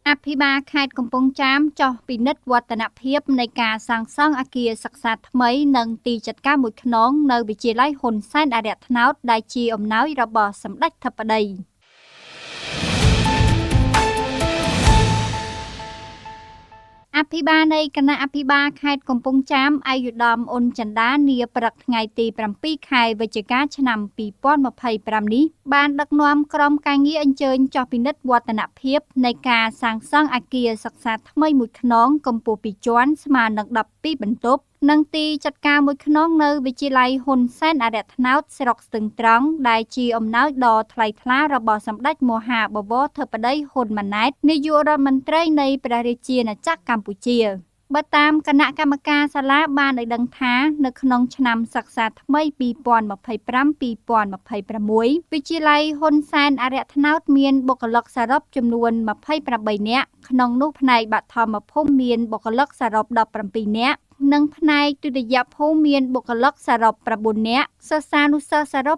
អភិបាលខេត្តកំពង់ចាមចុះពិនិត្យវឌ្ឍនភាពនៃការសាងសង់អគារសិក្សាថ្មីនិងទីចាត់ការមួយខ្នងនៅវិទ្យាល័យហ៊ុនសែនអារក្សត្នោតដែលជាអំណោយរបស់សម្ដេចធិបតី។ អភិបាលនៃគណៈអភិបាលខេត្តកំពង់ចាមឯកឧត្តមអ៊ុនចិន្តានាព្រឹកថ្ងៃទី7ខែវិច្ឆិកាឆ្នាំ2025នេះបានដឹកនាំក្រុមការងារអញ្ជើញចុះពិនិត្យវឌ្ឍនភាពនៃការសាងសង់អគារសិក្សាថ្មីមួយខ្នងកម្ពស់2ជាន់ស្មើនឹង12បន្ទប់និងទីចាត់ការមួយខ្នងនៅវិទ្យាល័យហ៊ុនសែនអារក្សត្នោតស្រុកស្ទឹងត្រង់ដែលជាអំណោយដ៏ថ្លៃថ្លារបស់សម្ដេចមហាបវរធិបតីហ៊ុនម៉ាណែតនាយករដ្ឋមន្ត្រីនៃព្រះរាជាណាចក្រកម្ពុជា។ បើតាមគណៈកម្មការសាលាបានឲ្យដឹងថានៅក្នុងឆ្នាំសិក្សាថ្មី2025-2026វិទ្យាល័យហ៊ុនសែនអារក្សត្នោតមានបុគ្គលិកសរុបចំនួន28នាក់ក្នុងនោះផ្នែកបឋមភូមិមានបុគ្គលិកសរុប17នាក់និងផ្នែកទុតិយភូមិមានបុគ្គលិកសរុប9នាក់សិស្សានុសិស្សសរុប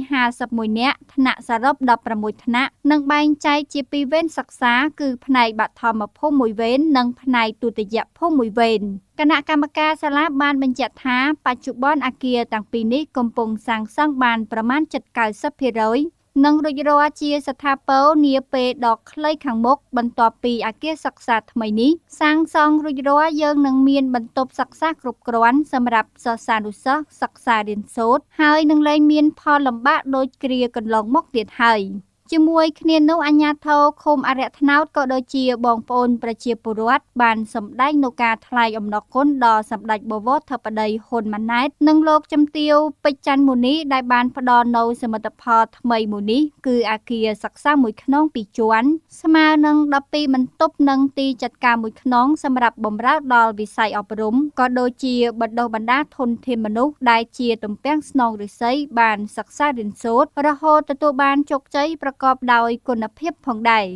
851នាក់ថ្នាក់សរុប16ថ្នាក់និងបែងចែកជា2វេនសិក្សាគឺផ្នែកបឋមភូមិ1វេននិងផ្នែកទុតិយភូមិ1វេន។ គណៈកម្មការសាលាបានបញ្ជាក់ថាបច្ចុប្បន្នអគារទាំងពីរនេះកំពុងសាងសង់បានប្រមាណជិត90%និងរួចរាល់ជាស្ថាពរនាពេលដ៏ខ្លីខាងមុខបន្ទាប់ពីអគារសិក្សាថ្មីនេះសាងសង់រួចរាល់យើងនឹងមានបន្ទប់សិក្សាគ្រប់គ្រាន់សម្រាប់សិស្សានុសិស្សសិក្សារៀនសូត្រហើយនឹងលែងមានផលលំបាកដូចគ្រាកន្លងមកទៀតហើយ។ ជាមួយគ្នានោះអាជ្ញាធរឃុំអារក្សត្នោតក៏ដូចជាបងប្អូនប្រជាពលរដ្ឋបានសម្ដែងនូវការថ្លែងអំណរគុណដល់សម្ដេចបវរធិបតីហ៊ុនម៉ាណែតនិងលោកជំទាវពេជ្រច័ន្ទមុនីដែលបានផ្ដល់នូវសមិទ្ធផលថ្មីមួយនេះគឺអគារសិក្សាមួយខ្នង2ជាន់ស្មើនឹង12បន្ទប់និងទីចាត់ការមួយខ្នងសម្រាប់បម្រើដល់វិស័យអប់រំក៏ដូចជាបណ្ដុះបណ្ដាលធនធានមនុស្សដែលជាទំពាំងស្នងឫស្សីបានសិក្សារៀនសូត្ររហូតទទួលបានជោគជ័យប្រកបដោយគុណភាពផងដែរ។